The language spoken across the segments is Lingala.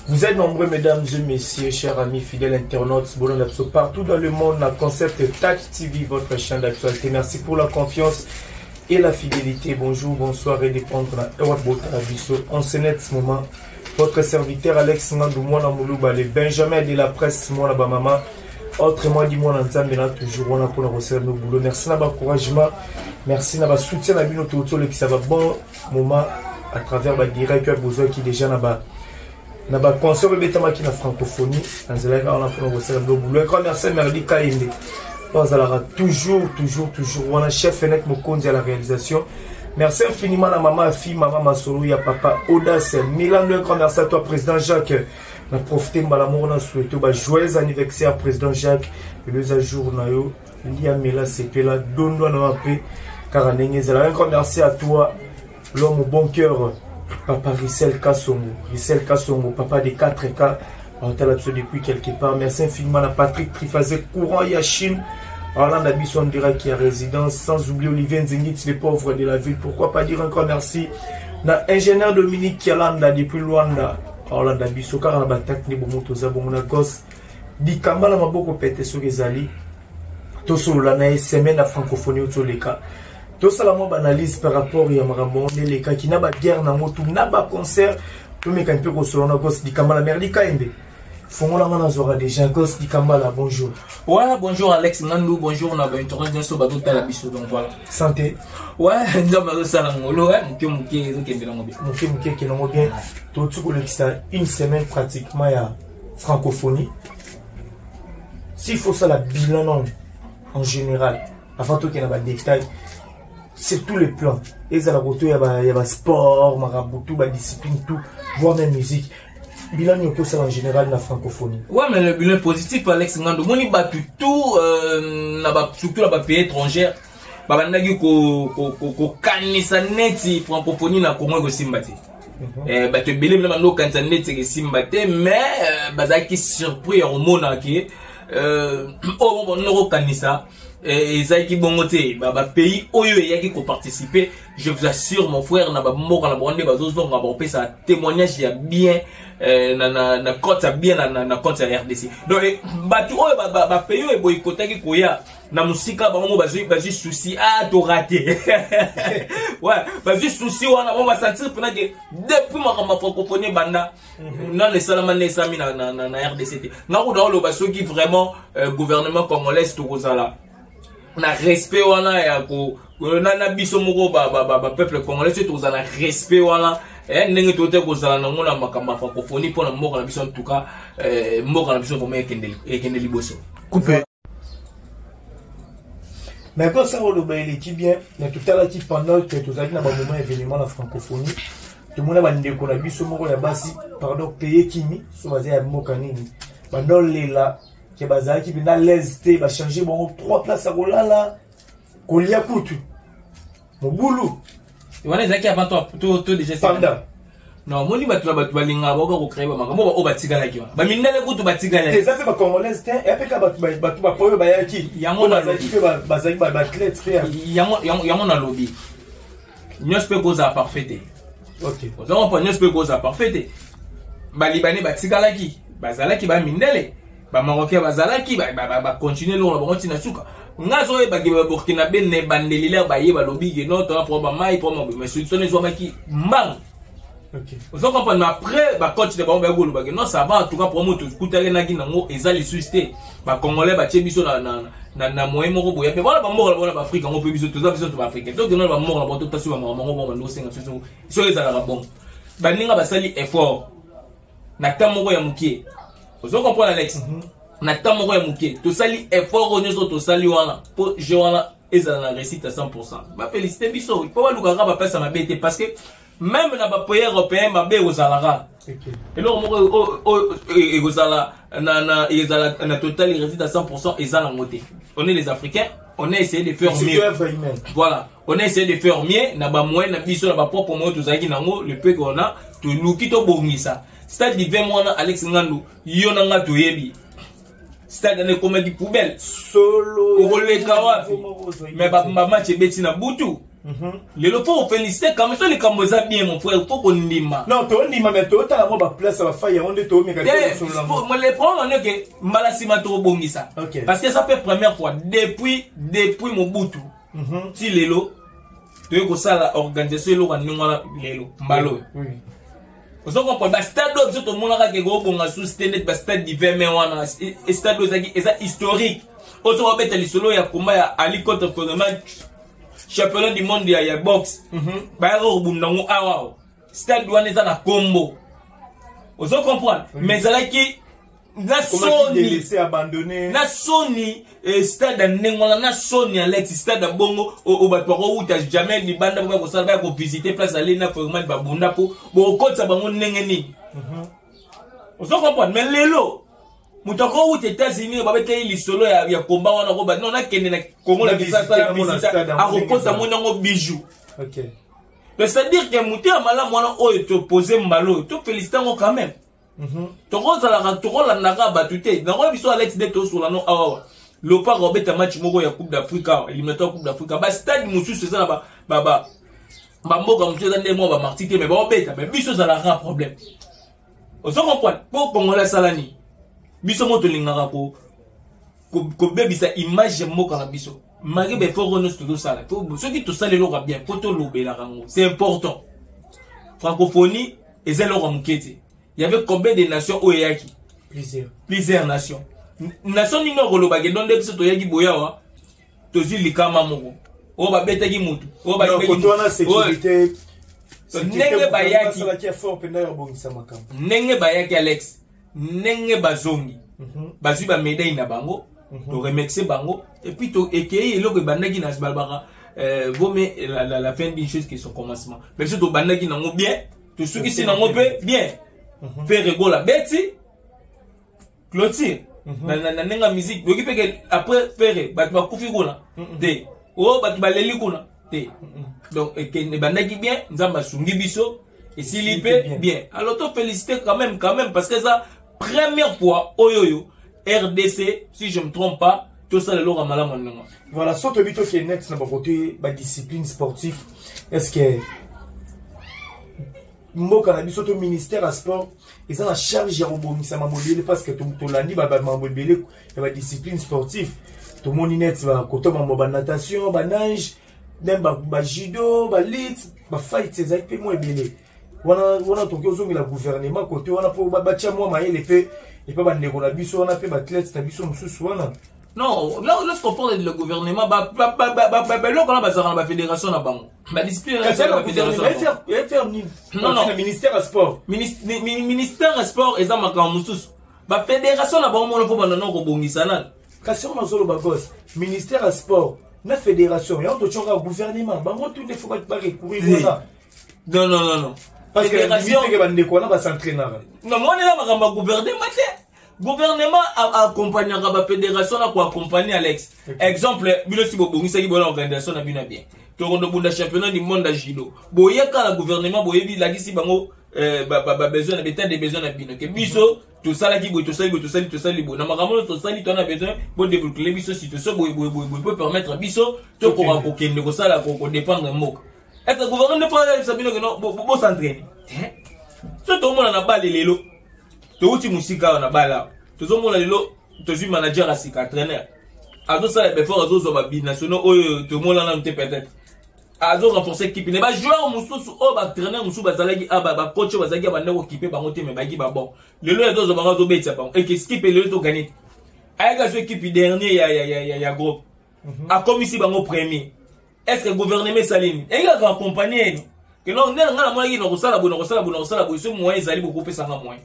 Vous êtes nombreux, mesdames et messieurs, chers amis, fidèles internautes, bon partout dans le monde, la concept TAC TV, votre chaîne d'actualité. Merci pour la confiance et la fidélité. Bonjour, bonsoir et dépendre na biso. En ce net moment, votre serviteur Alex Ngandou, mwana Moulouba, le Benjamin de la presse, mwana ba Autrement dit, mwana Nzambe na toujours wana pour na nos boulot. Merci na ba encouragement. Merci na ba soutien na bino tout le qui ça va bon moment à travers ba direct ya besoin qui déjà na ba na ba concert ebetamaki na francophonie na nzela wana mpona kosala bilo boulot. Un grand merci Merdi Kayembe. Bazalaka toujours toujours toujours wana chef Fenek Mokonzi à la réalisation. Merci infiniment à maman fille, maman Masolo, ya papa Audace Milan. Un grand merci à toi, président Jacques. Na profité mbala moko na souhaité ba joyeux anniversaire président Jacques. Le jour na yo lia mela sepela dondwa na mpe kaka ndenge ezala. Un grand merci à toi, l'homme au bon cœur, papa Rissel Kassongo. Rissel Kassongo, papa des 4K. On t'a depuis quelque part. Merci infiniment à Patrick Trifazé, courant Yachine. Orlando Abisson direct qui est résidence. Sans oublier Olivier Nzengit, les pauvres de la ville. Pourquoi pas dire encore merci na ingénieur Dominique Kialanda depuis Luanda. Orlando Abisso, car la bataille ni bomoto zabongona gosse. Dikamba na maboko pete soki ezali. Tosolola na ye semaine ya francophonie otoleka. Tosala mwa baanalyse par rapport ya makambo wana elekaki na baguerre nango tu na baconcert. Tomeka mpe kosolola na Gos Dikambala. Merdi Kayembe, fongola nga nazwaka déjà. Gos Dikambala, bonjour. Ouais, bonjour Alex Ngandou, bonjour na ba internet nyonso bazotala biso, donc voilà. Santé. Ouais, nzambe azosala ngolo, ouais, moke moke ezokende nango bien. Moke moke ekende nango bien. Toti kolekisa une semaine pratiquement ya francophonie. S'il faut ça la bilan non en général, avant tokende na badétail, c'est tous les plans. Ezala koto ya ba sport, makambo tout, ba discipline tout, voire même musique. Bilan nini okosala en général na francophonie? Ouais, mais le bilan positif, Alex Ngando, moni batu tout na ba surtout na ba pays étrangers babandaki kokanisa neti francophonie na Congo ekosimba te. Bato ebele mpe bando kokanisa neti ekosimba te, mais bazalaki surpris ya komona ke oyo bando kokanisa ezalaki bongo te. Bapays oyo eyaki koparticiper, je vous assure mon frère, na bamboka na bango nde bazozonga bakopesa témoignage ya bien na compte ya bien na compte ya RDC. Donc bato oyo bapays oyo eboyikotaki koya na mosika, bango bazwi souci, ah, toraté. Ouais, bazwi souci wana, bango basentir mpena ke depuis makambo ya francophonie banda nano esalama nde esalami na RDC te. Nga kuda oloba soki vraiment gouvernement congolais tokozala na respect wana ya ko na biso moko bapeuple congolais, soki tokozala na respect wana ndenge tote kozala nango na makambo ya francophonie mpona mboka na biso, en tout cas mboka na biso vraiment ekende liboso. Coupe. Mais quand ça oloba eleki bien, na totalaki pendant que tozalaki na bamoment événement na francophonie, tomona bandeko na biso moko ya basi, pardon, paye kimi so baza ya mboka nini, bandolela ke bazalaki mpenza l'aise te, bachange bango trois place ya kolala, kolia kutu mobulu. Wana ezalaki avant to déjà? Pendant. Non, omoni bato na bato balingaka baoka kocréer bamakambo oyo batikalaki wana, bamindele kutu batikalaki. Eza mpe bacongolaise te, eya mpe ka bato bapoyo bayaki. Yango. Bazalaki mpe bazalaki baathlète mpe. Yango nalobi, nyonso mpe kozala parfait te. Oza comprendre, nyonso mpe kozala parfait te. Balibanais batikalaki, bazalaki bamindele, bamarocain bazalaki, bacontinue eloko na bango ntina suka. Nga azoyebaki baburkinabe na ebandeli lere baye balobi ke non, tona problème mai, problème, mais solution ezwamaki mbangu. Ozo comprendre, mais après bacoach na bango baye kolobaki non, ça va, en tout cas problème tokutaki naki nango eza lisusu te. Bacongolais batie biso na moyen moko boya mpe wana bamboka na bango na baafrike yango mpe biso toza biso to baafricain, tokende na bamboka na bango totasi bamakambo bango bango bando osenga biso. Soki ezalaka bongo, baninga basali effort na temps moko ya mokie. Ozo comprendre, Alex, na temps moko ya mokie tosali effort oyo nyonso tosali wana mpo jeu wana ezala na réussite à 100. Bafélicité biso mpo balukaka bapesa mabe te, parce que même na bapays européen mabe ekozalaka eloko moko oyo ekozala na ezala na total réussite à 100, eza nango te. On est les Africains, on a essayé de faire mieux. Voilà, on a essayé de faire mieux na bamoyen na biso, na bapropre moyen tozalaki nango, le peu qu'on a, toluki tobongisa stade divin wana. Alex Ngandu, yo na nga toyebi stade wana ekomaki poubelle. Solo. Okoleka wapi? Mais bamatch ebeti na butu. Lelo faut féliciter quand même. So likambo eza bien, mon frère, faut kondima. Non, tondima, mais totala mwa baplace ya bafai yango nde toomeka. Te, le problème est que mbala nsima tokobongisa. Parce que ça fait première fois depuis Mobutu ti lelo toyei kosala organisation eloko ya ndenge wana lelo, mbala oyo. Ozo comprendre, bastade oyo biso tomonaka ke kobonga susu te, neti bastade du 20 mai wana, stade oyo ezalaki, eza historique, oyo so babeta lisolo ya combat ya Ali contre Foreman, championnat du monde ya boxe, bayaka kobunda yango awa awa. Stade wana eza na kombo, ozo comprendre, mais ezalaki na soni. Délaissé, abandonné. Na soni, stade ya ndenge wana, na soni, Alex, stade ya bongo oyo bato bakowuta jamais libanda mpo kosala, baya kovisite place ale na Foreman babunda, mpo bokokotisa bango ndenge nini? Ozo comprendre, mais lelo moto akowuta États-Unis, babeteli lisolo ya combat wana, koba non, nakende na Congo na Na Kinshasa, visite yango na visite, stade yango akokota ndenge moni yango bijou. Mais c'est-à-dire que moto ya malamu wana oyo topose mbala oyo, tofélicite yango quand même. Tokozalaka, tokolandaka bato te. Nango biso, Alex, nde tosola no awawa, Léopard obeta match moko ya Coupe d'Afrique awa, éliminatoire Coupe d'Afrique. Bastade mosusu eza na bamboka mosusu, eza nde mwa bamarti te, mais baobeta, mais biso ezalaka problème. Ozo comprendre, mpo Congolais asala nini? Biso mo tolingaka kobebisa image ya mboka na biso malgré baeffort oyo nyonso tozosala. Soki tosala eloko ya bien, po tolobelaka yango, c'est important. Francophonie eza eloko ya moke te. Y avait combien de nations oyo eyaki? Plusieurs. Plusieurs nations. Nation nini okolobaki ndo nde biso toyaki boye awa, tozwi likama moko oyo babetaki mutu oyo Non, bayibaki koto wana mutu. Sécurité. Ndenge bayaki. Basalaki effort mpenza ya kobongisa makambo. Ndenge bayaki, Alex, ndenge bazongi, bazwi bamédaille na bango, toremercie bango et puis to ekei. Eloko ebandaki na balobaka, vaut mieux la fin d'une chose que son commencement. Mais biso tobandaki nango bien, tosukisi nango mpe bien. Ferre Gola beti clôture na ndenge ya musique, oyoki mpe ke après Ferre bato bakufi kuna te, oyo bato baleli kuna te. Donc ebandaki bien, Nzambe asungi biso, esili mpe bien. Bien, alors to féliciter quand même, parce que eza première fois oyo oyo RDC, si je me trompe pas, tosala eloko ya malamu ya ndenge wana. Voilà, so toyebi, tokende net na bakote badiscipline sportif. Est ce que mboka na biso to ministère ya sport eza na charge ya kobongisa mambo ebele? Parce que tolandi bamambo ebele ya badiscipline sportif, tomoni net bakota mambo banatation, banage, même bajudo, balutte, bafight ezalaki mpe mwa ebele wana. Wana tokoki ozongela gouvernement kote wana mpo batia mwa mayele mpe epa bandeko na biso wana mpe baathlète na biso mosusu wana. Non, là, lorsqu'on parle de le gouvernement, ba, eloko wana bazalaka na bafédération na bango, badiscipline wana Kasi ezalaka na bafédération na bango. Non, Non, non. non, ministère ya sport. Ministère ya sport eza makambo mosusu, bafédération na bango mona mpo bandana kobongisa nani. Kasi oyo nazoloba, gos, ministère ya sport na fédération yango totyonga gouvernement, bango tu nde faut barecourir wana. Non, non, non, non. Parce que Fédération limite ke bandeko wana bas'entraînaka. Non, mwana, eza makambo ya gouvernement te. Gouvernement accompagnaka bafédération na koaccompagne, Alex. Exemple, bino si bobongisaki bona organisation na bino ya bien, tokondo bunda championnat du monde ya judo, boyeka na gouvernement, boyebi, lakisi bango babesoin na état de besoin na bino ke biso tosalaki boye, tosali boye, tosali, tosali boye na makambo nyonso tosali, toza na besoin bodébloquer biso situation boye, boye, boye, boye, po permettre biso tokoka kokende kosala kodépendre mboka. Est ce que gouvernement nde mpo ayebisa bino ke no bos'entraîne? So tomona na bale lelo, touti mosika awa na bale awa, tozomona lelo tozwi manager ya sika, entraîneur azosala effort, azozwa babinationaux oyo tomona nanu te, peut-être azo renforcer équipe ne bajoueur mosusu oyo baentraîneur mosusu bazalaki a bacoach oyo bazalaki bande kokipe bango te, mais bayaki babon. Lelo azozwa bango, azobetisa bango eke équipe lelo toganye te. Ayaki azwa équipe dernier ya groupe, akomisi bango premier. Est ce que gouvernement esali nini? Eyaki kaka accompagne eno ke non, nde na ngai namonaki na kosala boye, na kosala boye, na kosala boye. So moyen ezali, bokopesanga moyen.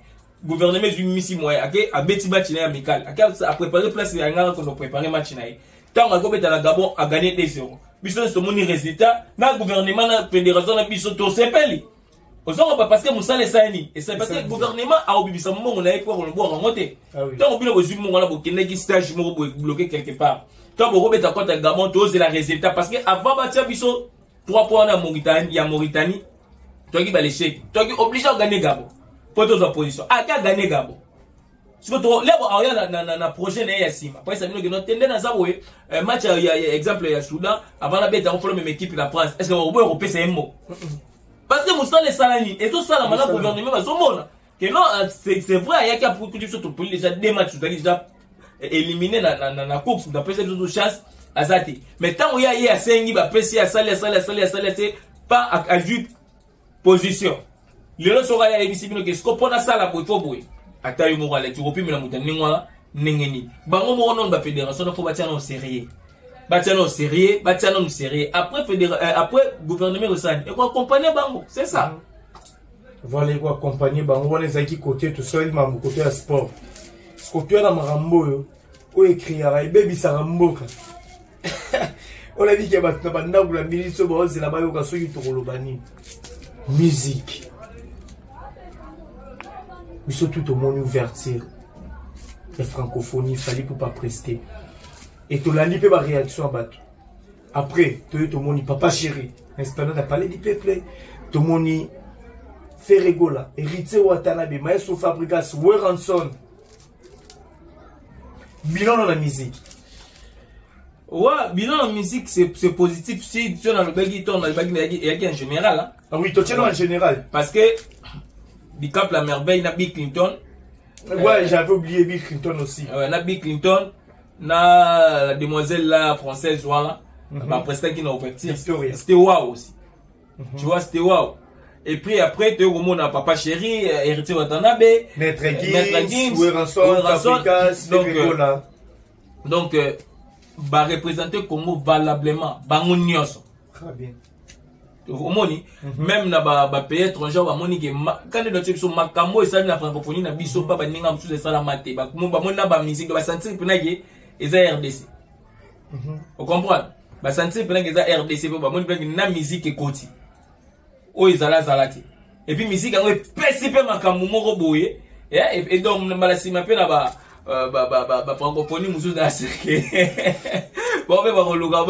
Gouvernement ezwi misi moyen, ake abeti match na ye amical, ake apréparé place ya ngai, akondo préparé match na ye. Ntango akobeta na Gabon, aganye 2-0. Biso nyonso tomoni résultat na gouvernement na fédération na biso, tosepeli. Ozongopa parce que mosala esali nini? Esali parce que gouvernement akobimisa mbongo na ye po akolobwaka yango te. Ntango bino bozwi mbongo wana, bokendaki stage moko boye, bloqué quelque part, ntango bokobeta contre Gabon, tozela résultat, parce que avant batia biso 3 points wana ya Mauritanie, toyaki baleshek, toyaki obligé oganye Gabon po tozwa position. Ake aganye Gabon. Sikoyo lebo aoya na projet na ye ya nsima po ayesa bino keno te nde naza boye, match ya exemple ya Soudan, avant nabeta yango, folo meme équipe na France. Est ce que bakoboya kopesa ye mbo? Parce que mosala esala nini, ezosalama na gouvernement, bazomona que non, c'est vrai, ayaki aputi biso, topoli déjà deux matchs, tozalaki déjà éliminé na course, bapesa biso chance aza te. Mais ntango ye aye, asengi, bapesi ye, asali, asali, asali, asali, ase pa azwi position. Lelo soki aye, ayebisi bino ke siko mpo nasala boye, fo boye, ata yo moko aleki kopimela moto ya ndenge wana ndenge nini? Bango moko nano bafédération na fo batia nano sérieux, batia nano sérieux, batia nano sérieux. Après après gouvernement ekosani, ekoaccompagne bango, c'est ça. Voilà, ekoaccompagne bango. Wana ezalaki côté tosaleli makambo, côté ya sport. Côté wana, makambo oyo ekriaka, ebebisaka mboka. Olabi ke bato na bandako na miniti oyo baozela bayoka soki tokoloba nini. Musique, biso tu tomoni ouverture ya francophonie, Fally Ipupa prester et tolandi mpe baréaction ya bato. Après toye tomoni Papa Chéri na esplanade ya Palais du Peuple, tomoni Ferre Gola, Héritier Watanabe, Maestro Fabregas, Werrason. Bilan na musique? Ouais, bilan en musique, c'est positif. Si on a le bagi, on a le bagi, il y a en général. Hein. Ah oui, toi, tu es en général. Parce que Dicap la Merveille, na Bill Clinton. Ouais, j'avais oublié Bill Clinton aussi. Ouais, na Bill Clinton, na la demoiselle là, française, voilà. Bah, presque qui n'a ouverture. C'était waouh aussi. Tu vois, c'était waouh. Et puis après, tu as Papa Chéri, Héritier Watanabe, Maître Gims, Maître Gims, Werrason, Fabregas. Donc, bareprésente Congo valablement bango nyonso. Très bien. Omoni, même na bapays étranger bamoni ke kande dotie biso makambo esali na francophonie na biso, mpa baninga mosusu esalama te. Bamoni na bamusique, basentir mpena ke eza RDC. Ocomprendre, basentir mpena ke eza RDC, mpo bamoni mpena na musique ekoti oyo ezalazala te. Et puis musique yango epesi mpe makambo moko boye. Et donc mbala nsima mpe na ba bafrancophonie mosusu na seke bao mpe bakoluka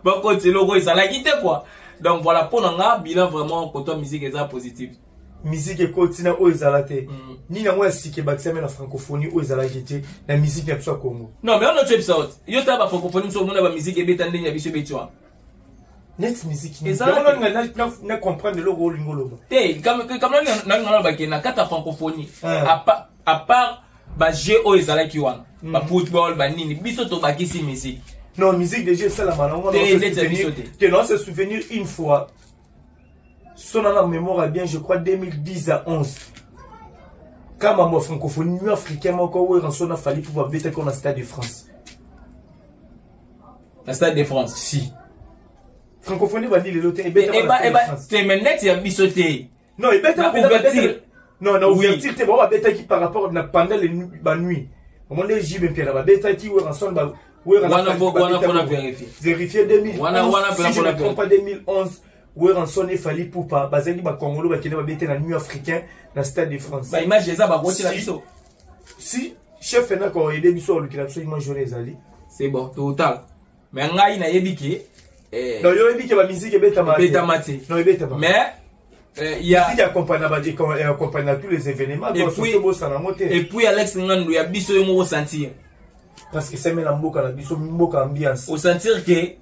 bakoti eloko ezalaki te quoi. Donc voilà, mpo na nga, bilan vraiment côté musique eza positif. Musique ekoti na oyo ezala te. Nini yango ya sika ebakisami na francophonie oyo ezalaki te na musique na biso ya Congo? Non, mais ono toyebisa oti yo tala bafrancophonie mosusu, omona bamusique ebeta ndenge ya biso ebeti wana. Neti musique na comprendre eloko olingi oloba. Te, kamnalinga nalobake na kati ya francophonie, à part bajeu oyo ezalaki wana, bafootball, banini, biso tobakisi musique. Non, musique déjà esalama nango. Te, non, se souvenir une fois sona na mémoire bien, je crois 2010 à 11, kama mo francophonie, nuit africain moko, Werrason na Fally pour babetaki na Stade de France. Na Stade de France? Si francophonie bandi lelo te. Te, mais neti ya biso te. Non, ebetaka ouverture. Non, na ouverture te, bao babetaki par rapport na pendant les banuit, omoni JB Mpiana babetaki, Werrason. Wana mpona vérifier. Vérifier 2011, si je ne me trompe pas, 2011, Werrason et Fally Ipupa bazalaki bakongolo, bakende babete na nuit africain na Stade de France. Baimage eza, bakotela biso. Si chef enaka oyede biso, olukela biso image wana ezali. C'est bon, total. Mais ngai nayebi ke Non, yo oyebi ke bamusique ebetama. Ebetama te. Non, ebetama. Mais ya musique accompagne à tous les événements. Et puis bosana yango te. Et puis Alex Ngando ya biso, yo moko sentir. Parce que seme na mboka na biso, mboka ambiance. Osentir ke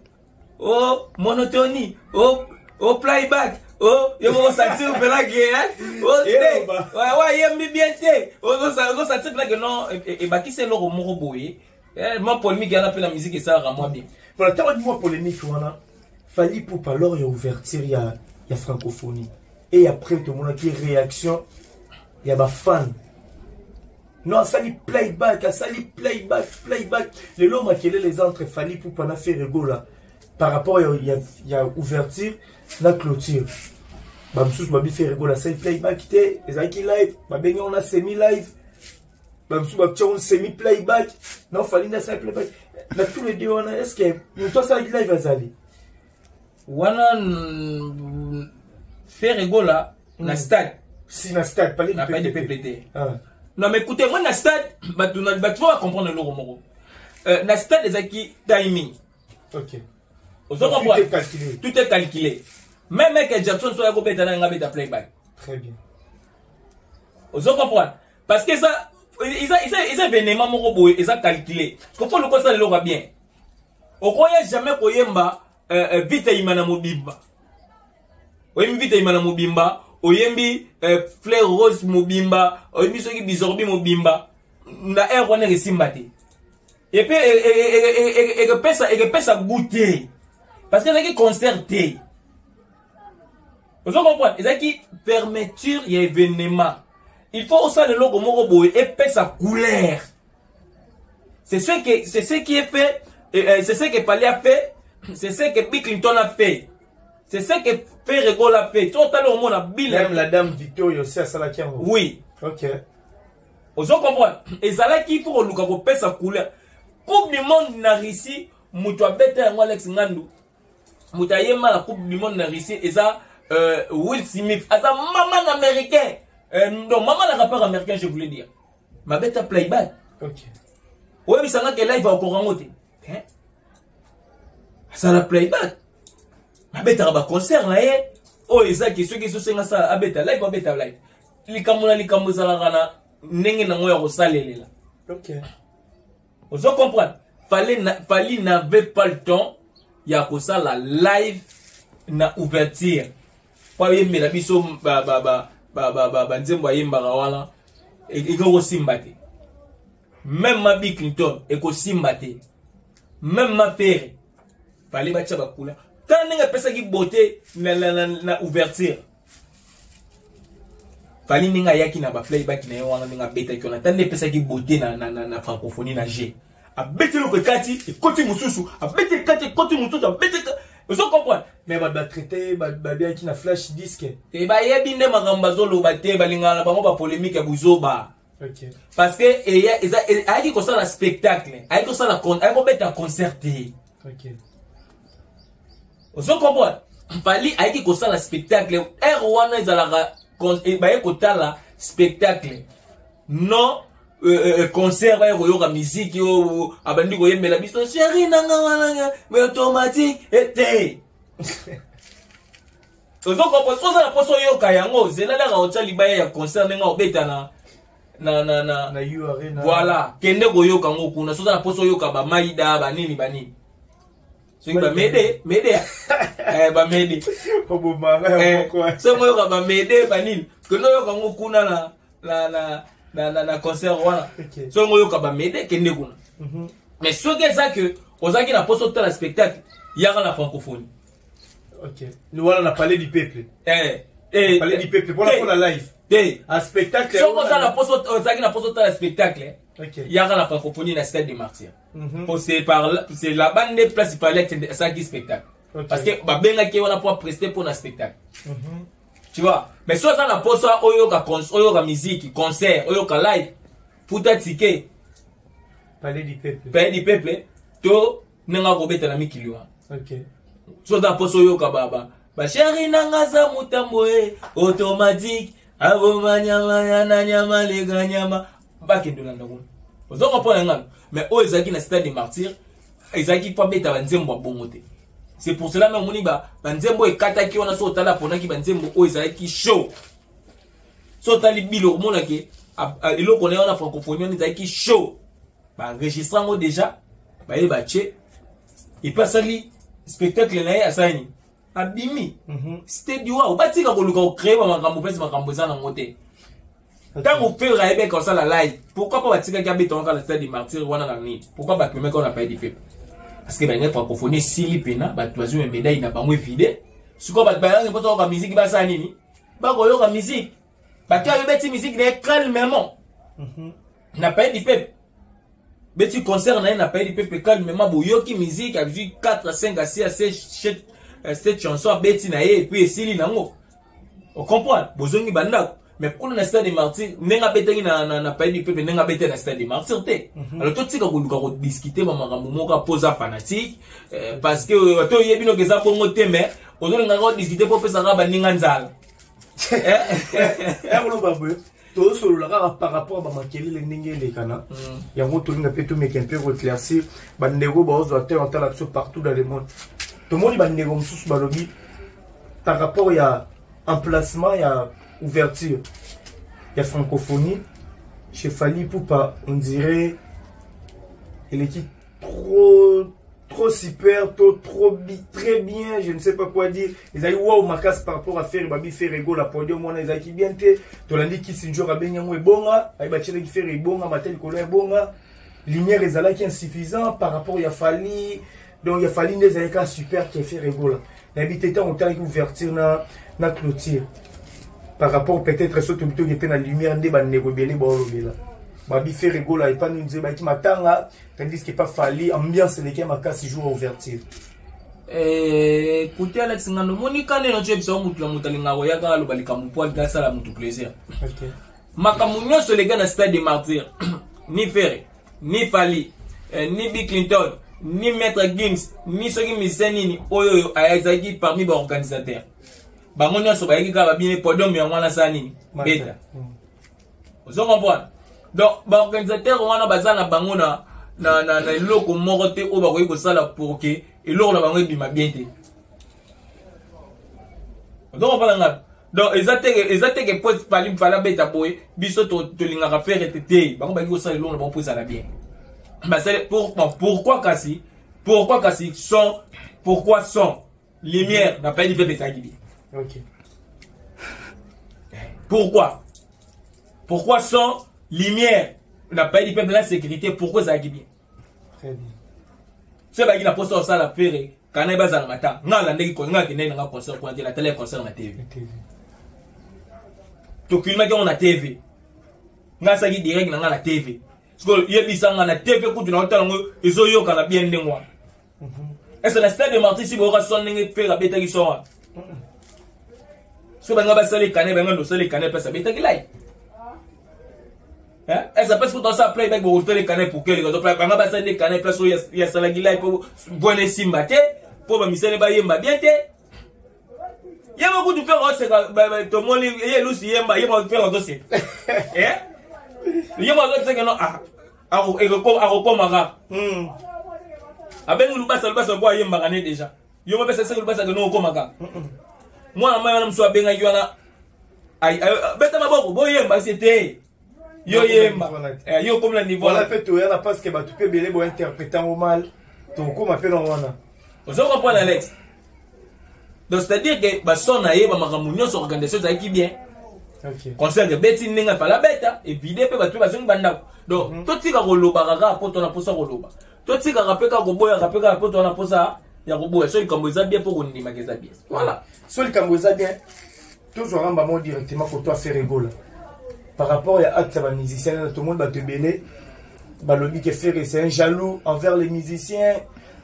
oh monotonie, oh playback, oh yo moko sentir mpena ke oh te wa yembi bien te, ozosentir mpena ke non, ebakisi eloko moko boye. Mwa polémique wana mpe na musique esalaka mwa bien. Voilà, ntango mwa polémique wana, Fally Ipupa lors ya ouverture ya francophonie et après tomonaki réaction ya bafan. Non, asali playback, asali playback, playback. Lelo makelele eza entre Fally Ipupa na Ferre Gola par rapport ya ouverture na clôture. Bamosusu babi Ferre Gola asali playback te, ezalaki live, babengi yango na semi live. Bamosusu batia yango semi playback. Non, Fally nde asali playback. Na tous les deux wana, est ce que moto asalaki live azali? Wana Ferre Gola na stade. Si, na stade, palais. Na Palais du Peuple te. Non, mais écoutez, moi na stade, bato bato faut comprendre eloko moko. Na stade ezalaki timing. Ozo comprendre, tout est calculé. Tout est calculé. Même Michael Jackson so ya kobeta na nga beta playback. Très bien. Ozo comprendre, parce que ça Eza événement moko boye eza calculé. Faut luka osala eloko ya bien. Okoya jamais koyemba Vita Imana mobimba. Oyembi Vita Imana mobimba, oyembi Fleur Rose mobimba, oyembi soki Bizorbi mobimba na air wana, esimba te. Et puis ekepesa goût te, parce que ezalaki concert te. Ozo comprendre? Ezalaki fermeture ya événement. Il faut osala eloko moko boye epesa couleur. C'est ce qui est fait, c'est ce que Fally a fait, c'est ce que Bill Clinton a fait, c'est ce que Ferre Gola a fait. Totala, omona Bill. Même la dame Victoria aussi asalaki yango. Oui. Ozo comprendre? Ezalaki mpo koluka kopesa couleur. Coupe du monde na Russie, moto abeta yango, Alex Ngandu, moto ayemba na Coupe du monde na Russie eza Will Smith, aza mama na américain, donc mama na rappeur américain, je voulais dire, mabeta playback. Oyebisanga ke live akoka yango te. Asala playback, abetaka baconcert na ye oyo ezaki. Soki ezosenga asala, abeta live, abeta live. Likambo na likambo ezalaka na ndenge nango ya kosalelela. Ozo comprendre? Fally n'avait pas le temps ya kosala live na ouverture po ayembela biso banzembo ayembaka wana. Ekoki kosimba te. Même ma Bill Clinton ekosimba te, même ma Ferre. Fally batia bakula. Tala ndenge apesaki beauté na ouverture. Fally, ndenge ayaki na baplayback na ye wana, ndenge abetaki wana, tala nde epesaki beauté na francophonie. Na g abeti eloko, ekati, ekoti mosusu, abeti, ekati, ekoti mosusu, abeti. Ozo comprendre? Mais bato batraite, babiaki na flash disque. Te, bayebi nde makambo bazoloba te. Balingaka na bango bapolémique ya buzoba. Parce que ayaki kosala spectacle, ayaki kosala, ayaki kobeta concert te. Ozo comprendre? Fally ayaki kosala spectacle. Aire wana ezalaka baye kotala spectacle, non concert. Baye koyoka miziki oyo abandi koyembela biso, chéri nanga wana automatique te. Ozo comprendre? Soki oza na mposa oyoka yango, zela laka otya libaya ya concert ndenge obeta na Na U Arena. Voilà, kende koyoka yango kuna. Soki oza na mposa oyoka bamaida, banini banini, soki bamede mede, bamede. Obomanga ya moko. Soki oyoka bamede banini, kende oyoka yango kuna na concert wana. Soki oyoka bamede, kende kuna. Mais soki eza ke ozalaki na mposa otala spectacle, yaka na francophonie. Ok, wana na Palais du Peuple. Palais du Peuple mpona live. Te. A spectacle. Soki oza na poso, ozalaki na poso otala spectacle, yaka na francophonie na Stade de Martyr. Po c'est par là, c'est là-bas nde place Fallait asalaki spectacle. Parce que babengaki ye wana po aprester mpo na spectacle. Tu vois? Mais soki oza na posa oyoka oyoka musique, concert, oyoka live, futa ticket. Palais du Peuple. Palais du Peuple to ndenge akobeta na mikili wana. So oza na posa oyoka baba bachéri nanga aza motambo e automatique, aboma nyama na nyama, leka nyama, bakende olanda kuna. Oza comprendre ngano? Mais oyo ezalaki na Stade de Martyr, ezalaki mpo abeta banzembo ya bongo te. C'est pour cela même omoni banzembo ekataki wana. So otala, aponaki banzembo oyo ezalaki show. So otali bilo, omonake eloko na ye wana, francophonie wana ezalaki show. Baenregistre yango déjà, baye batie, et puis asali spectacle na ye, asali nini, abimi. Stade wao, batika koluka kocréer bamakambo mpesi makambo eza nango te. Ntango Ferre ayebeka kosala live, pourquoi mpo batikaki abeta wana kaka na Stade de Martyr wana na nini? Pourquoi bato memeka wana Palais du Peuple? Parce que balingi francophonie esili mpena, bato bazwi médaille na bango evide. Sikoyo bato bayangi mpo toyoka musique, basala nini? Bakoyoka musique. Bato ayo beti musique na ye calmement na Palais du Peuple. Beti concert na ye na Palais du Peuple calmement, boyoki musique, azwi 4, 5, 6, 7, 7 chanson, abeti na ye, et puis esili nango. Ocomprendre? Bozongi bandako. Mais kuna na Stade de Martyr, ndenge abetaki na Palais du Peuple, ndenge abetaki na Stade de Martyr te. Alors totika koluka kodiscuter bamakambo moko apoza fanatique, parce que to oyebi noki eza bongo te, mais ozolingaka kodiscuter mpo opesaka baninga nzala. Koloba boye, tozosolola kaka par rapport bamakelele ndenge elekana yango. Tolinga mpe tomeka mpe koéclaircir bandeko baozwa te otala biso partout dans le monde. Tomoni bandeko mosusu balobi par rapport ya emplacement ya ouverture ya francophonie. Chez Fally Ipupa, on dirait eleki trop trop super, trop trop très bien, je ne sais pas quoi dire. Ezali wow makasi par rapport à Ferre, babi Ferre Gola podium wana ezalaki bien te. Tolandi Kiss Njora abengi yango ebonga, ayi batielaki Ferre ebonga, matel likolo ebonga. Lumière ezalaki insuffisant par rapport ya Fally. Donc ya Fally nde ezalaki kaka super que Ferre Gola. Nayebi te ntango otalaki ouverture na clôture par rapport peut-être soki toki mpe na lumière nde bandeko ebele baolobela babi Ferre Gola epani nzela bayaki matanga, tandis que pa Fally ambiance eleki ya makasi jour ouverture. Kote Alex Ngando, omoni kane na toyebisa yo, motu na moto alingaka koya kaka aloba likambo mpo alinga asala motu plaisir. Makambo nyonso eleka na Stade de Martyr, ni Ferre, ni Fally, ni Bill Clinton, ni Maître Gims, ni soki musicien nini oyo oyo azalaki parmi baorganisateur, bango nyonso bayaki kaka babini podium yango wana, asala nini, beta. Ozo comprendre? Donc baorganisateur wana baza na bango na eloko moko te oyo bakoki kosala pour que eloko na bango ebima bien te. Ozo comprendre nga? Donc eza te ke po Fally Fally abeta boye, biso tolingaka Ferre te. Te, bango bakoki kosala eloko na bango mpo ezala bien. Basali bon, pourquoi kasi, pourquoi kasi son, pourquoi son, lumière na Palais du Peuple ezalaki bien? Pourquoi son, lumière na Palais du Peuple, la sécurité, pourquoi ezalaki bien? Très bien. So ebaki na posa osala Ferre kana ye bazala mata, nga alandaki, nga akendaki nanga concert kuna te, natalaki concert na TV. TV. Tofilmaki yango na TV, nga asalaki direct na nga na TV. Sikoyo yebisa nga, na TV kutu na otala yango ezoyokana bien ndenge wana. Est-ce na Stade de Martyr si boyoka son ndenge Ferre abetaki son wana? So banga basala ekane, banga ndosala ekane, place abetaki live. Est-ce parce que tosala playback, bokotala ekane pour quelle raison? Banga basala nde ekane place oyo yasalaki live mpo bwana esimba te, mpo bamisale bayemba bien te. Ye moko kutu Ferre oseka, tomoni ye lusi yemba, ye moko Ferre azoseka, ye moko azoseka. No, ah, akokoma kaka. Abengi Lubasa, Lubasa po ayembaka ne déjà. Yo mapesa seki Lubasa keno okoma kaka. Mwana mai wana mosusu abengaki wana, beta maboko, boyemba se te, yo yemba, yo okomi na niveau. Wana mpe toyana parce que bato mpe ebele bointerprete yango mal, tokokóma mpe na wana. Ozo comprendre, Alex? Donc c'est à dire que bason na ye, bamakambo nyonso, organisation ezalaki bien. Concert ebeti ndenge afala beta, evide mpe bato bazongi bandako. Donc totika kolobaka kaka mpo tona mposa koloba, totikaka mpe kaka koboyaka mpe kaka mpo tona mposa ya koboya. So likambo eza bien, mpo kondimaka eza bien, voilà. So likambo eza bien, tozwaka mbamo directement koto a Ferre Gola par rapport ya acte ya bamusicien. Na tomoni bato ebele balobi ke Ferre c'est un jaloux envers les musiciens,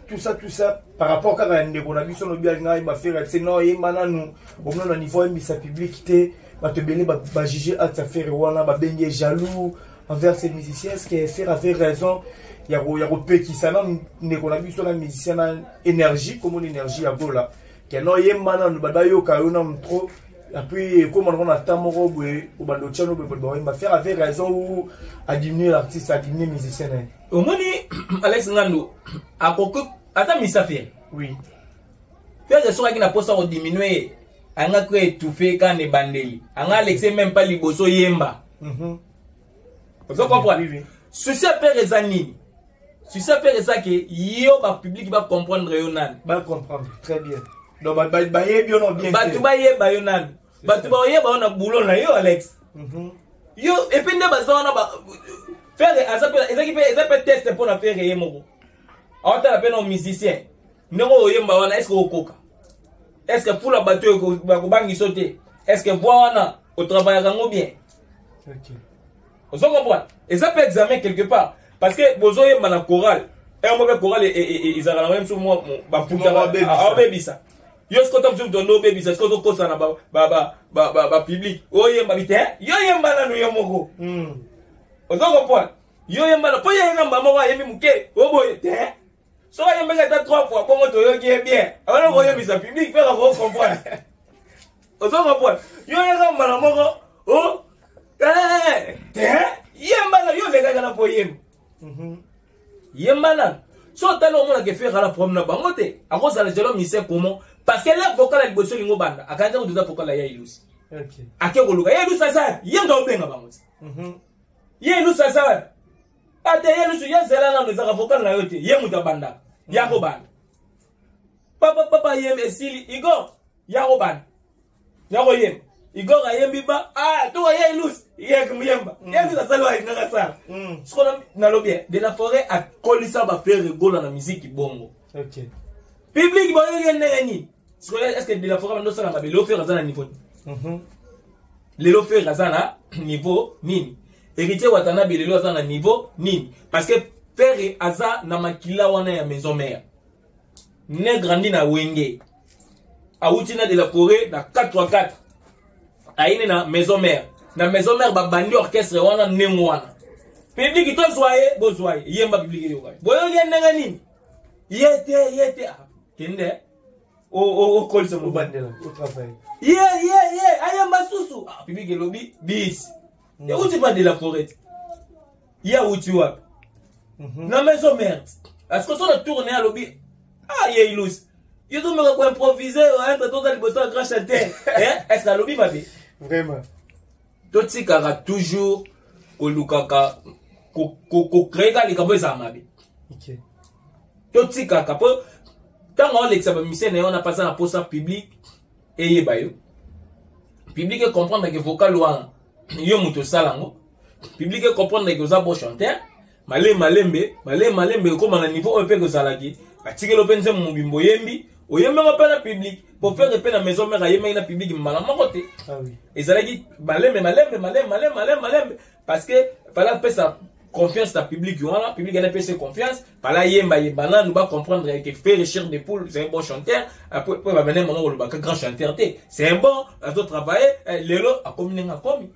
tout ça, tout ça, par rapport kaka ya ndeko na biso lobi alinga ayemba, Ferre atie non, oyemba nanu omona na niveau ayembisa public te. Bato ebele bajuge acte ya Ferre wana, babengi ye jaloux envers ces musiciens. Est ce que Ferre avait raison ya kopekisa na ndeko na biso na musicien na Énergie, komona Énergie ya Gola, ke no yemba nanu, bato bayoka yo nanu trop, et puis ekóma nango na temps moko boye obanda otya no boye, bato baoyemba? Ferre avait raison ou adiminuer l'artiste, adiminuer musicien na ye? Omoni, Alex Ngando, akoki ata misa Ferre. Ferre soki aki na mposa kodiminue ye, anga ko étouffe kaka na ebandeli, anga alexe même pas liboso yemba. Ozo comprendre? Oui. Souci ya Ferre eza nini? Souci ya Ferre eza ke yo bapublic bacomprendre yo nani. Bacomprendre très bien. Donc bayebi yo no bien. Bato bayeba yo nani, bato baoyeba yo na boulot na yo, Alex. Yo et puis nde baza wana, Ferre aza mpe, ezaki mpe, eza mpe test mpo na Ferre ye moko, aotala mpe na musicien ndenge oyo oyemba wana, est ce que okoka, est ce que fula bato oyo bakobangisa te, est ce que voix wana otravaillaka yango bien? Ozo comprendre? Eza mpe examen quelque part, parce que bozoyemba na chorale ere moko, mpe chorale ezalaka na mosusu mwa Moko aobebisa yo. Sikoyo ta mosusu tondo obebisa, sikoyo ozokosa na bapublic, oyemba bi te, yo yemba nanu yo moko. Ozo comprendre? Yo yemba na mpo ye yemba moko, ayembi moke oboye te. Soki ayembaki ata trois fois bongo, toyoki ye bien, abana koyembisa public mpe kako comprendre. Ozo comprendre? Yo yeka mbala moko o te, yemba na yo, olekaka na po yemba. Yemba nanu. So otali, omonaka Ferre ala problème na bango te, akozala jalo musicien. Comment? Parce que le vocal ya liboso elingi obanda, akanisi kutu eza vocal ya Ilusi. Ake koluka ye Ilusi, aza ye nde obenga bango te. Ye ilusu aza wapi? Ate ye ilusu ye zela nano, ezaka vocal na yo te, ye moto abandaka ya kobanda. Papa papa yemba esili, Igor ya kobanda ya koyemba. Igor ayembi ba ah toka ye ilusu ye yemba, ye ilusu asali oyo alingaka sala. Sikoyo nalobi de la forêt akolisa baFerre Gola na miziki bongo. Public boyoki ye ndenge nini? Sikoyo est ce que de la forêt bando osala mabe? Lelo Ferre aza na niveau nini? Lelo Ferre aza na niveau nini? Héritier Watanabe lelo aza na niveau nini? Parce que Ferre aza na makila wana ya maison mère, ne grandi na Wenge, awuti na de la forêt na 4 x 4, ayini na maison mère. Na maison mère babandi orchestre wana ndenge wana. Public tozwa ye, bozwa ye, yemba, public eyoka ye. Boyoki ye ndenge nini? Ye te, ye te. Ah, kende okolisa obandela otravaille. Ye ye ye ayemba susu. Ah, public elobi bis euti pa de la forêt. Ye awuti wapi? Na maison mère. Parce que so na tourne alobi ah ye ilus yo tomeka koimprovise entre toza liboso ya grand chanteur. Est ce que alobi mabe? Vraiment. Totikaka toujours kolukaka kocréer ka likambo ezala mabe. Totikaka mpo ntango aolekisa bamusicien na ye wana, mpasa na posa public eyeba yo, public ecomprendre ke vocal wana yo moto osala yango, public ecomprendre ke oza bon chanteur. Malembe malembe, malembe malembe, ekóma na niveau oyo mpe kozalaki batikeli mpe nzembo mobimba, oyembi, oyembengo mpe na public. Po Ferre mpe na maison mère ayembaki na public mbala moko te. Ah oui. Ezalaki malembe malembe, malembe malembe, malembe malembe, parce que fallait apesa confiance na public wana. Public ana apesa confiance, fallait ayemba yemba nanu, bacomprendre que Ferre chair de poule, c'est un bon chanteur. Après bamene mama kolobaka grand chanteur te, c'est un bon, azotravaille. Lelo akomi ndenge akomi.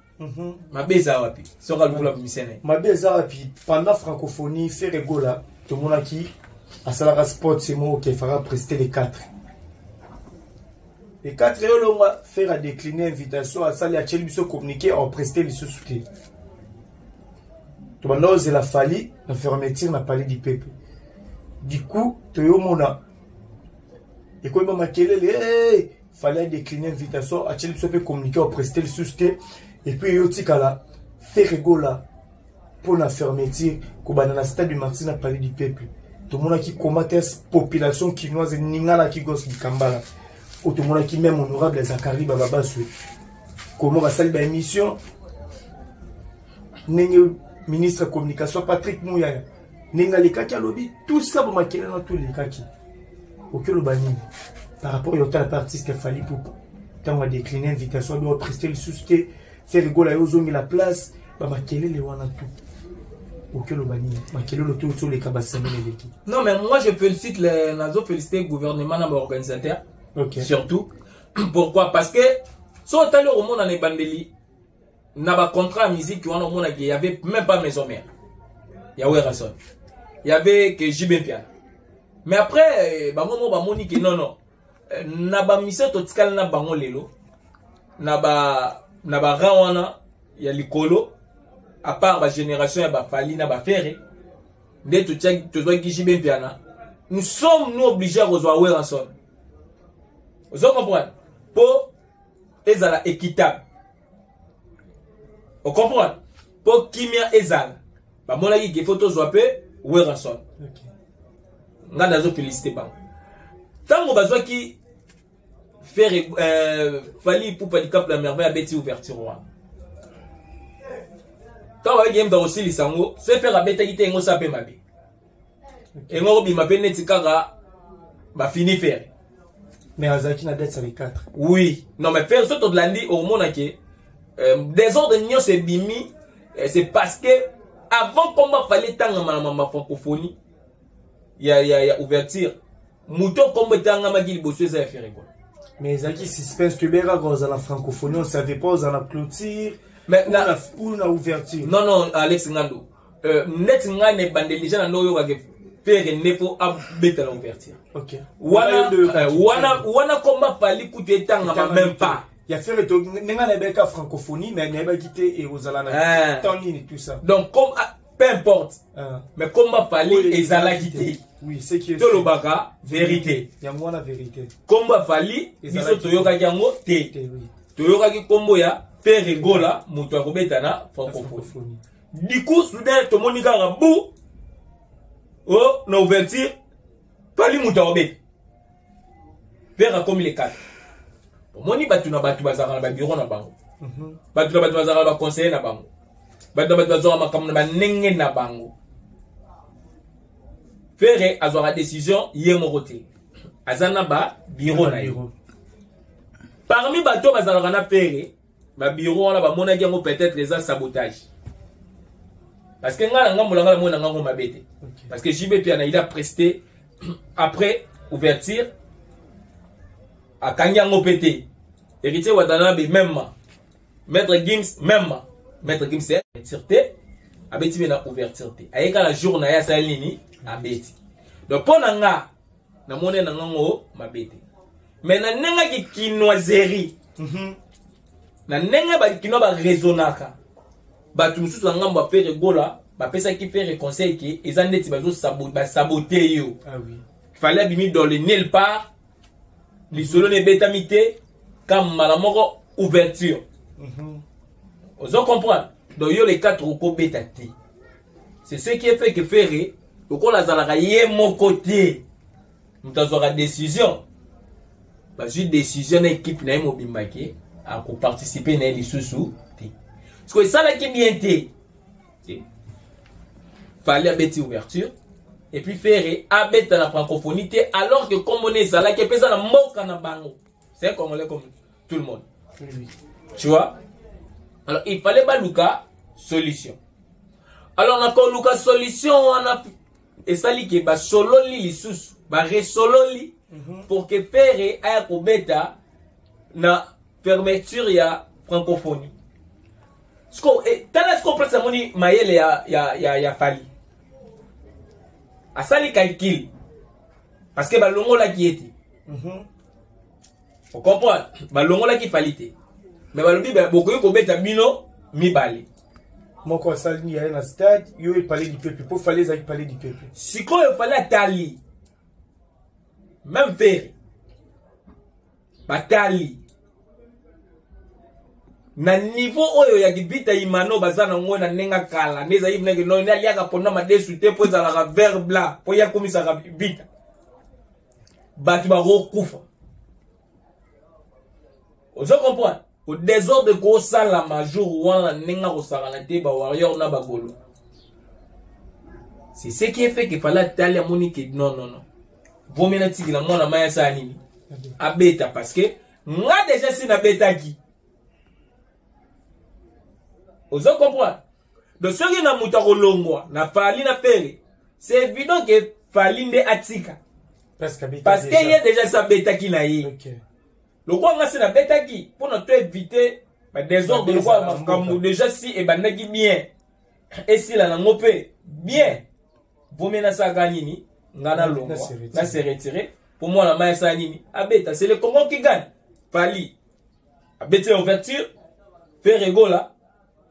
Mabe eza wapi soki alukula musicien na ye? Mabe eza wapi? Pendant francophonie, Ferre Gola tomonaki asalaka sport se moko ke faka prester les 4, les 4 oyo longwa. Ferre a décliné invitation, asali, atieli biso communiqué, aprester lisusu te. Tobanda ozela Fally na fermeture na Palais du Peuple. Du coup toyomona ekoyeba makelele, hey! Fally a décliné invitation, atieli biso mpe communiqué, aprester lisusu te. Et puis eyotikala Ferre Gola mpo na fermeture kobanda na stade du Martyr na Palais du Peuple. Tomonaki comment est population kinoise eninganaki gos Dikambala oyo. Tomonaki même honorable Zakari Bababaswe, comment basali baémission, ndenge ministre ya communication Patrick Muyaya ndenge alekaki alobi tout ça. Bomakelele na to elekaki, oki oloba nini par rapport ya otala mpe artiste Fally Ipupa ntango adécline invitation, abi aprester lisusu te, Ferre Gola yo ozongela place, bamakelele wana tout, oki oloba nini? Makelele to toleka basemaine eleki. Non, mais moi je félicite les nazo féliciter gouvernement na baorganisateur. Surtout pourquoi? Parce que so otali, okomona na ebandeli na bacontrat ya musique wana, omonaki y avait même pas maison mère ya Werrason, y avait que JB Mpiana. Mais après bango mo bamoni ke non non, na bamission totikali na bango lelo na barang wana ya likolo, à part bagénération ya baFally na baFerre nde tozwaki JB Mpiana, nous sommes nous obligés ya kozwa Werrason. Ozo comprendre? Mpo ezala équitable, ocomprendre? Mpo kimia ezala, bamonaki ke faut tozwa mpe Werrason. Ngai nazofélicité bango ntango bazwaki Ferre. Fally Ipupa Dicap la Merveille abeti ouverture wana. Ntango bayaki ye moto akosilisa yango, so Ferre abetaki te, yango sa mpe mabe, yango kobima mpe neti kaka bafini Ferre. Mais azalaki na date ya le 4. Oui, non, mais Ferre, so tolandi, okomona ke désordre nyonso ebimi, c'est parce que avant komba Fally etangama na mama francophonie ya ouverture, moto kombo etangamaki liboso eza ya Ferre Gola. Mais ezalaki suspense, toyebaki kaka ozala francophonie, on savait pas ozala na clôture mais na, ou na ouverture. Non non, Alex Ngando, neti ngai na ebandeli déjà na ndo oyokaka Ferre nde fo abeta na ouverture. Wana wana komba Fally kutu etangama même pas. Ya Ferre to ndenge nayebaki ka francophonie, mais nayebaki te ekozala na temps nini, tout ça. Donc comme ah, peu importe, mais komba Fally ezalaki te. Oui, c'est qui tolobaka vérité. Yango wana vérité. Komba Fally biso toyokaki yango te. Toyokaki kombo ya Ferre Gola, moto akobeta na francophonie. Du coup, soudain, tomoni kaka bu oh, na ouverture Fally moto akobeta. Ferre akomi le 4. Omoni, bato na bato bazalaka na babureau na bango, bato na bato bazalaka na baconseiller na bango, bato na bato bazwaka makambo na bandenge na bango. Ferre azwaka décision ye moko te, aza na babureau na ye. Parmi bato bazalaka na Ferre, babureau wana bamonaki yango peut-être eza sabotage, parce que ngai na ngambo na ngai, namoni na ngango mabe te, parce que JB Mpiana, il a presté après ouverture, akangi yango mpe te. Héritier Watanabe même, Maître Gims même, Maître Gims ouverture te, abeti mpe na ouverture te, ayeka na jour na ye, asali nini, abeti. Donc mpo na nga, namoni na ngango mabe te, mais na ndenge kinoiserie, na ndenge bakinois baraisonnaka, bato mosusu na ngambo ya Ferre Gola bapesaki Ferre conseil ke eza neti basabote yo. Ah oui. Fally abimi dans le nulle part, lisolo na ebetami te, ka mbala moko ouverture. Ozo comprendre? Donc yo le 4 okobeta te. C'est ce qui est fait que Ferre, lokola azalaka ye moko te moto azwaka décision, bazwi décision na équipe na ye mobimba ke akoparticipe na ye lisusu te. Parce que esalaki bien te te. Fally abeti ouverture et puis Ferre abeta na francophonie te, alors que kombo na ezalaki mpe eza na mboka na bango. C'est un Congolais comme tout le monde. Oui. Tu vois? Alors il fallait baluka solution. Alors na koluka solution wana, esali ke basololi lisusu, baresololi pour que Ferre aya kobeta na fermeture ya francophonie. Siko tala siko place amoni mayele ya Fally, asali calcul, parce que balongolaki ye te. Ocomprendre? Balongolaki Fally te, mais balobi bokoki kobeta bino mibale. Moko asali ya ye na stade, yo Palais du Peuple, mpo Fally ezalaki Palais du Peuple. Sikoyo Fally atali, même Ferre batali na niveau oyo ya kibita imano baza nango na ndenge kala nde ezali vinaki no nde aliaka ponda madesu te, mpo ezalaka vert blanc, mpo ye akomisaka vita bato bakokufa. Ozo comprendre? Ko désordre kosalama jour wana na ndenge akosakana te, bawarrior na bagolo. C'est ce qui est fait que Fally atali, amoni ke non, non, non, vomi natikela mwana mai asala nini, abeta, parce que nga déjà si nabetaki. Ozo comprendre? Donc soki na moto akolongwa na Fally na Ferre, c'est évident que Fally nde atika, parce que parce que ye déjà si abetaki na ye. Lokola nga si nabetaki, mpona to éviter badésordre, lokola makambo déjà si ebandaki bien, esila nango mpe bien, vomi nasalaka nini, nga nalongwa, na se retire, mpo mwana mai asala nini, abeta. C'est le Congo qui gagne. Fally abeti na ouverture, Ferre Gola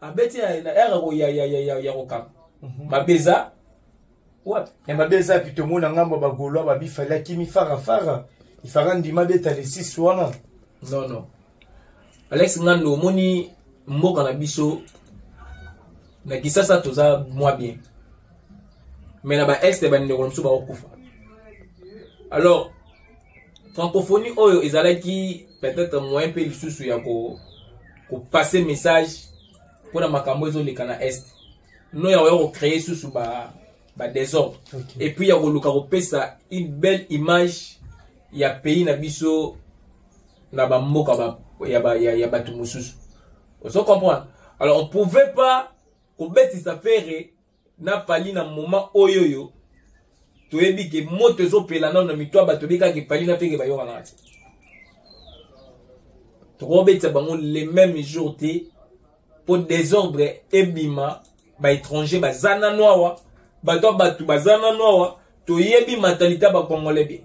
abeti na ere ya kokanga. Mabe eza wapi? Ya mabe eza pi? Tomona ngambo ya bagaulois babi Fally akimi farafara, ifaka ndima beta le 6 wana. Non, non, Alex Ngando, omoni mboka na biso na Kisasa toza mwa bien, mais na baest bandeko na biso bakokufa. Alors francophonie oyo ezalaki peut-être moyen mpe lisusu ya kopasser message mpona makambo ezoleka na est, no ya koya kocréer susu ba désordre, et puis ya koluka kopesa une belle image ya pays na biso na bamboka ya bato mosusu. Ozo comprendre? Alors on pouvait pas kobetisa Ferre na Fally na moment oyo oyo toyebi ke moto ezopela nano na mito ya bato. Toyebi kaka Fally na Ferre bayokanaka te, tokobetisa bango le même jour te, mpo désordre ebima. Baétranger baza nano awa, bato ya bato baza nano awa, toyebi mentalité ya bacongolais bien.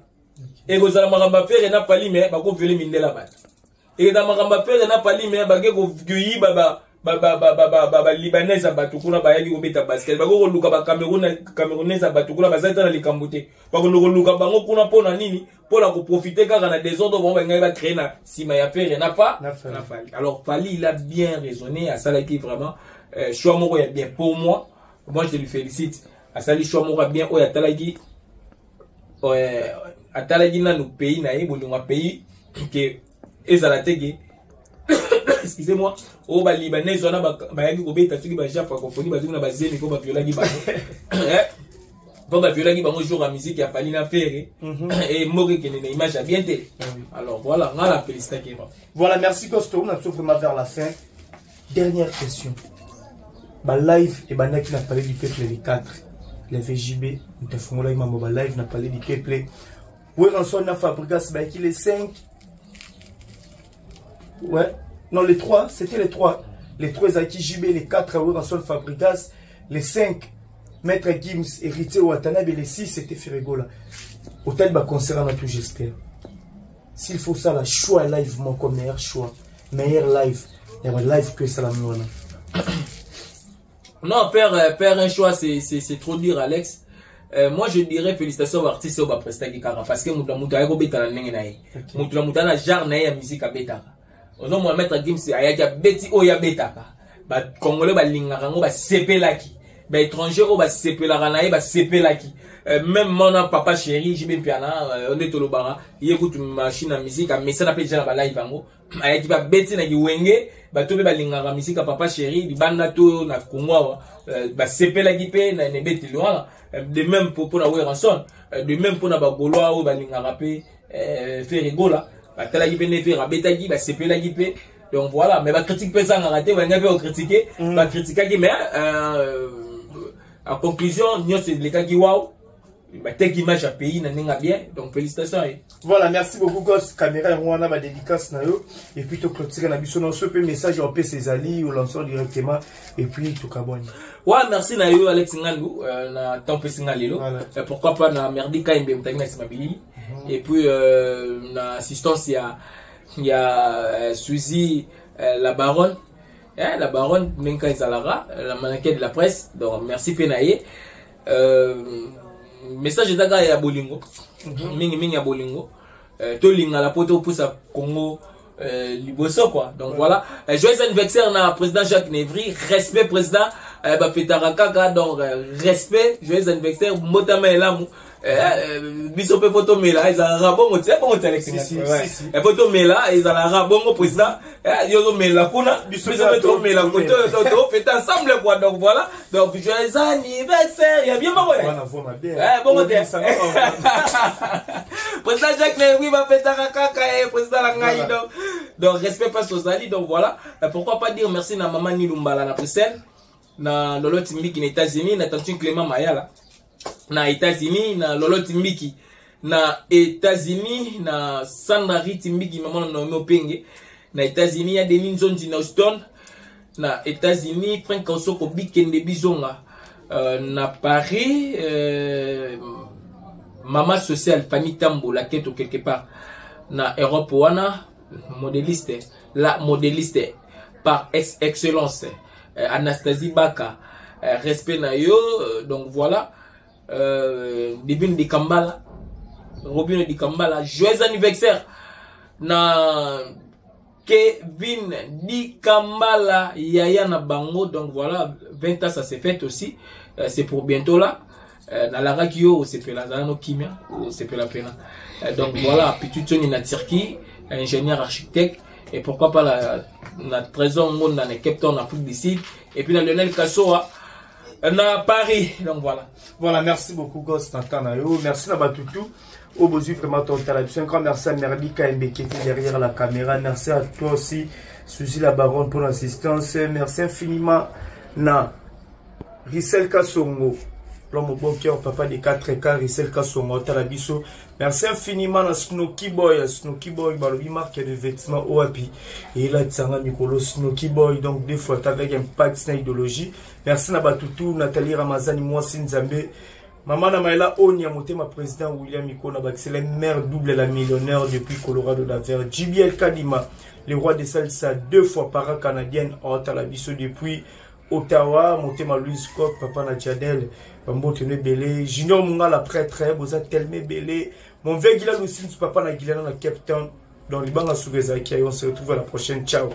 Ekozala makambo ya Ferre na Fally, mais bakovioler mindela bato. Ekozala makambo ya Ferre na Fally, mais bake koyiba balibanais ya bato kuna bayaki kobeta basket, bako koluka bacamerounais ya bato kuna bazali ta na likambo te, bakondo koluka bango kuna. Mpo na nini? Mpo na koprofiter kaka na désordre bango balingaki bacréer na nsima ya Ferre na Fally. Alors Fally, il a bien raisonné, asalaki vraiment. Choix moko ya bien pour moi. Moi, je lui félicite. Asali choix moko ya bien oyo atalaki nanu pays na ye, bolingo ya pays ke ezala te ke, excusez-moi, oyo Balibanais wana bayaki kobeta soki baja francophonie, bazongi na bazemi mpo baviolaki bango, mpo baviolaki bango jour ya musique ya Fally na Ferre e mboka ekende na image ya bien te. Alors voilà, nga na félicitaki. Voilà, merci Costo. On a vraiment vers la fin. Dernière question. Ba live ebandaki na Palais du Peuple le 4. Le VJB, moto afungolaki mambo ba live na Palais du Peuple. Werrason na Fabregas bayaki le 5. Ouais. Non, le 3, c'était le 3. Le 3 ezalaki JB, le 4 Werrason, Fabregas, le 5 Maître Gims, Héritier Watanabe, le 6 c'était Ferre Gola. Hôtel ba concert na tout, j'espère. S'il faut ça, la choix live moko, meilleur choix, meilleur live ya ba live que esalami wana. Non, faire un choix, c'est trop dire, Alex. Moi, je dirais félicitations aux artistes oyo baprestaki kaka, parce que moto na moto ayaki kobeta na ndenge na ye, moto na moto aza na genre na ye ya musique abetaka. Ozomona Maître Gims ayaki, abeti oyo abetaka, Bacongolais balingaka yango, basepelaki, Baétranger oyo basepelaka na ye basepelaki. Même mona papa chéri JB Mpiana, nde tolobaka ye kutu machine ya musique, amesana mpe deja na balive yango, ayaki babeti na kiwenge. Bato mpe balingaka musique ya papa chéri libanda to na Congo awa, basepelaki mpe na ebeteli wana. De même mpona Werrason, de même mpona Bagaulois oyo balingaka mpe Ferre Gola, batalaki mpe nde Ferre abetaki, basepelaki mpe. Donc voilà, mais bacritique mpe ezangaka te, balinga mpe kocritiquer, bacritiquaki, mais en conclusion nyonso elekaki waw, bateki image ya pays na ndenge ya bien. Donc félicitations ye. Voilà, merci beaucoup Gos. Caméra yango wana, badédicace na yo et puis toclôturer na biso na so mpe message ya opesa ezali olancer directement et puis tokabwani. Ouais, merci na yo Alex Ngandu, na temps opesi nga lelo. Voilà. Pourquoi pas na Merdi Kaimbe motangi na nsima bilili et puis na assistance ya Suzy, la baronne, eh, la baronne ndenge ezalaka, la mannequin de la presse. Donc merci mpe na ye. Message eza kaka ya bolingo, mingi mingi ya bolingo. Tolingala mpo topusa Congo liboso quoi. Donc voilà, joyeux anniversaire na président Jacques Nevry. Respect président, bafetaka kaka. Donc respect, joyeux anniversaire, mbotama elamu. Biso mpe po tomela ezalaka bongo ti bongo ti Alex. Si, si, si, si. Po tomela ezalaka bongo président, yo ozomela kuna, biso mpe tomela, tofete ensemble quoi. Donc voilà, donc joyeux anniversaire ya bien bongo. Wana voix mabe. Bongo te, président Jacques Nevry, bafetaka kaka ye président na ngai. Donc respect passe ozali. Donc voilà, pourquoi pas dire merci na mama Nilumbala na Bruxelles, na Lolo Timbiki na États-Unis, na tantine Clément Mayala na États-Unis, na Lolo Timbiki na États-Unis, na Sandra Ritimbiki, mama na Naomi Openge na États-Unis, ya Denis Nzonzi na Houston na États-Unis, Frank Osoko Bikende Bizonga na Paris, mama sociale Fanny Tambo Laketo quelque part na Europe wana, modéliste, la modéliste par excellence, Anastasie Baka, respect na yo. Donc voilà, Divine Dikambala, Robino Dikambala, joyeux anniversaire na Kevin Dikambala, Yaya na bango. Donc voilà, 20 ans, ça s'est fait aussi. C'est pour bientôt là. Nalakaki yo osepela, azala no kimia, osepela pena. Donc voilà, Pitu Tony na Turquie, ingénieur architecte, et pourquoi pas la Trésor Ngonda na Cape Town, Afrique du Sud, et puis na Lionel Kassoa na Paris. Donc voilà. Voilà, merci beaucoup Gos Nathan na yo. Merci na batutu au besoin vraiment ton télévision. Un grand merci à Merli KMB qui était derrière la caméra. Merci à toi aussi, Suzy la baronne, pour l'assistance. Merci infiniment na Rissel Kassongo, l'homme au bon cœur, papa des 4 cas, Rissel Kassongo, Talabiso. Merci infiniment à Snoky Boy, Snoky Boy, balobi marque de vêtements Oapi. Et là, Tsanga Mikolo, Snoky Boy, donc deux fois avec impact na idéologie. Merci na Batutu, Nathalie Ramazani, Mwasi Nzambe. Maman na Maëla Onia, Motema président William Ikona, Baxele, mère double la millionnaire depuis Colorado d'Aver. JBL Kadima, le roi des salsa, deux fois para canadienne, Otalabiso depuis Ottawa, Motema Louis Scott, papa na Jadel, Bambote Belé, Junior Mungala prêtre, Boza Telme Belé, mon vieux Gila Lucine, papa na Gilana na Cape Town, dans les bancs à Sourezaki. On se retrouve à la prochaine. Ciao.